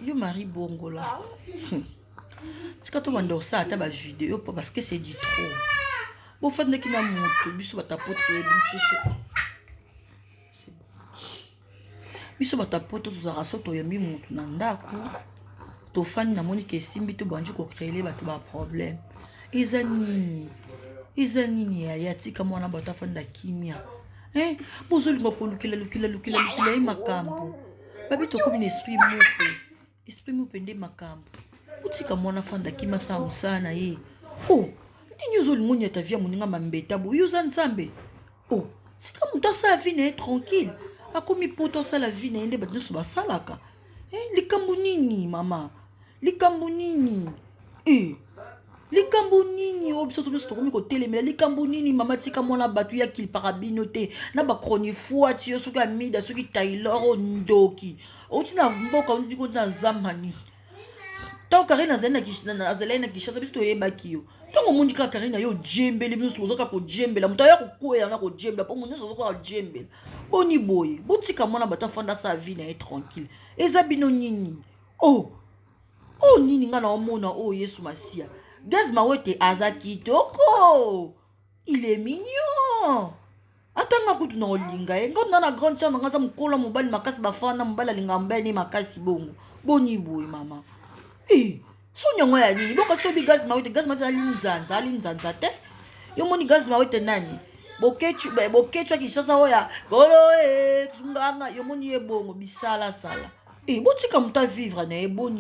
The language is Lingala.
Yo Marie Bongola, tika tobanda kosala ata bavideo po parce que c'est du trop. Bofandaki na moto, biso bato ya poto toyebi biso. Biso bato ya poto tozalaka so toyambi moto na ndako, tofandi, namoni ke esimbi, tobandi kocréer bato baproblème. Eza nini? Eza nini? Yaya, tika mwana bato afanda kimia. Eh, bozolinga kolukela lukela lukela lukela ye makambo. Babi tokomi na esprit moko, esprit moko nde makambo. Otika mwana afanda kimia, asala mosala na ye. O oh, nini ozolinga onyata vie ya moninga mambeta boye? Yo oza Nzambe? O oh, tika moto asala vie na ye tranquille. Akomi poto, asala vie na ye nde bato nyonso basalaka. Eh, likambo nini, mama? Likambo nini? Eh, likambo nini oyo biso to nyonso tokomi kotelemela? Likambo nini, mama? Tika mwana bato, ya kilipaka bino te na bachronifuati. Yo soki Amida, soki Taylor, oyo ndoki outi na mboka, outi na zamba nini? Ntango Karine azali na Kinshasa, biso toyebaki yo. Ntango omoni kaka Karine yo ojembeli, biso ozoka kojembela moto aya kokwela na kojembela, mpo moto nyonso azokoka kojembela. Boni boye? Botika mwana bato afanda, asala vie na ye tranquille. Eza bino nini? Oh, oyo nini nga na omona oyo? Yesu Masiya! Gaz Mawete aza kitoko, il est mignon. Ata nga kutu na olinga ye. Nga na grande sœur na nga aza mokolo mobali makasi, bafanda, mobali alingaka mobali ne makasi bongo. Boni boye, mama? E soni yango ya nini? Boka sobi Gaz Mawete. Gaz Mawete ali nzanza, ali nzanza te. Yo moni Gaz Mawete nani? Boketshu, Boketshu ya Kinshasa oyo ya kolo e nganga. Yo moni ye bongo bisalasala. E botika moto avivre na ye. Boni?